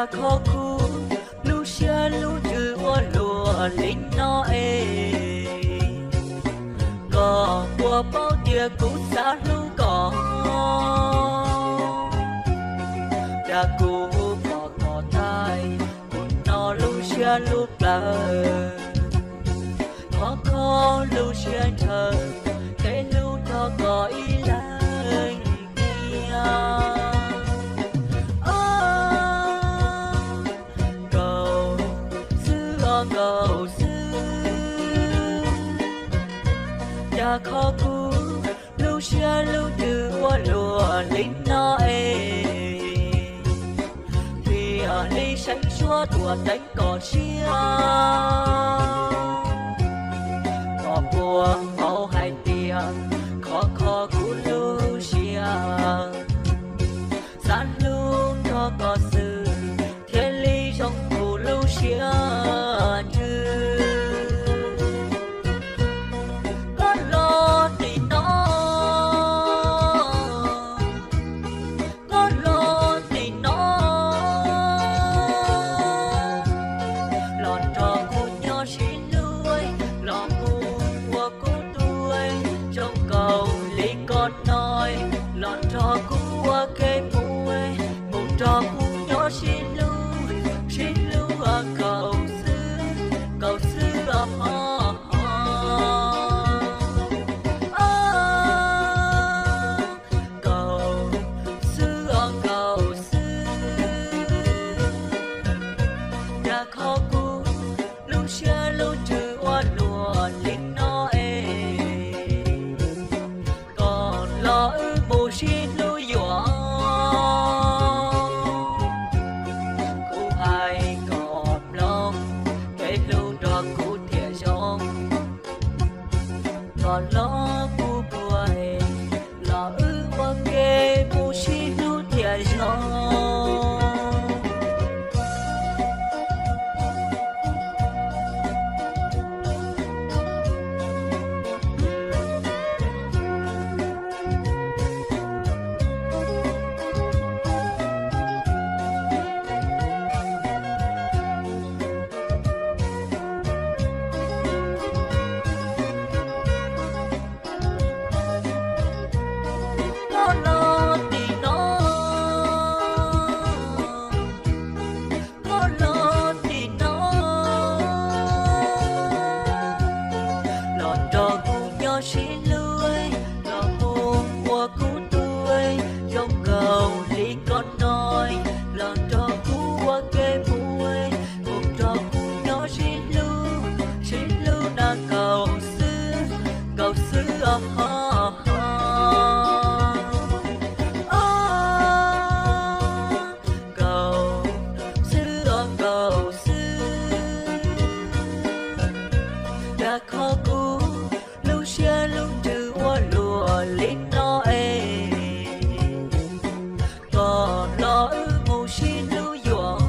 Kho kuv lub siab lub ntsws ua luaj li no es, koj puas paub tias kuv xav hlub koj, cas kuv pom koj tag, kuv no lub siab lub plawv. Thov kho lub siab ntshaw, kev hlub nrog koj ib leeg tiag. Nkaus xwb os nkaus xwb, cas kho kuv lub siab lub ntsws ua luaj li no es, thiaj li seev suab tuam teev koj siab. Koj puas paub hais tias khov kho kuv lub siab, xav hlub nrog koj xwb thiaj li zoo kuv lub siab ntsws. Koj los tim no, koj los tim no, los nrog kuv nyob sib hlub, los kuv ua kuv tus zoo nkaus li koj no, los nrog kuv ua ke mus, mus nrog kuv nyob sib hlub, sib hlub nkaus xwb, nkaus xwb os. Nkaus xwb os nkaus xwb, cas kho kuv lub siab lub ntsws ua luaj li no es, koj los wb mus sib hlub yuav, kuv hais kom mloog, kev hlub nrog kuv thiaj zoo. Koj los kuv puas, los wb ua ke mus sib hlub thiaj zoo. Koj los tim no, koj los tim no, los nrog kuv nyob sib hlub, los mus ua kuv tus zoo nkaus li koj no, los nrog kuv ua ke mus, mus nrog kuv nyob sib hlub, sib hlub na nkaus xwb, nkaus xwb os. Nkaus xwb os nkaus xwb, cas kho kuv lub siab lub ntsws ua luaj li no es, koj los wb mus sib hlub yuav,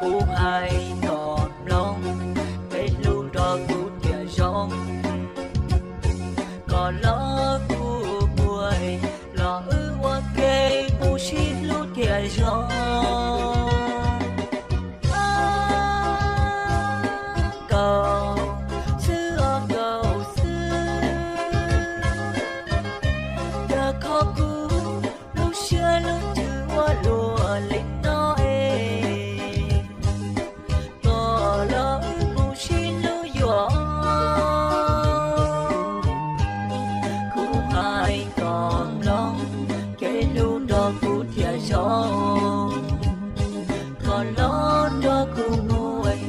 kuv hais kom mloog, kev hlub nrog kuv thiaj zoo. Koj los kuv puas, los wb ua ke mus sib hlub thiaj zoo. Nkaus xwb os nkaus xwb, cas kho kuv lub siab lub ntsws ua luaj li no es, koj los wb mus sib hlub yuav, kuv hais kom mloog, kev hlub nrog kuv thiaj zoo. Koj los nrog kuv mus,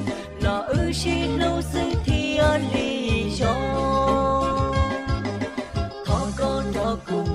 los wb sib hlub xwb thiaj li zoo. Thov koj nrog kuv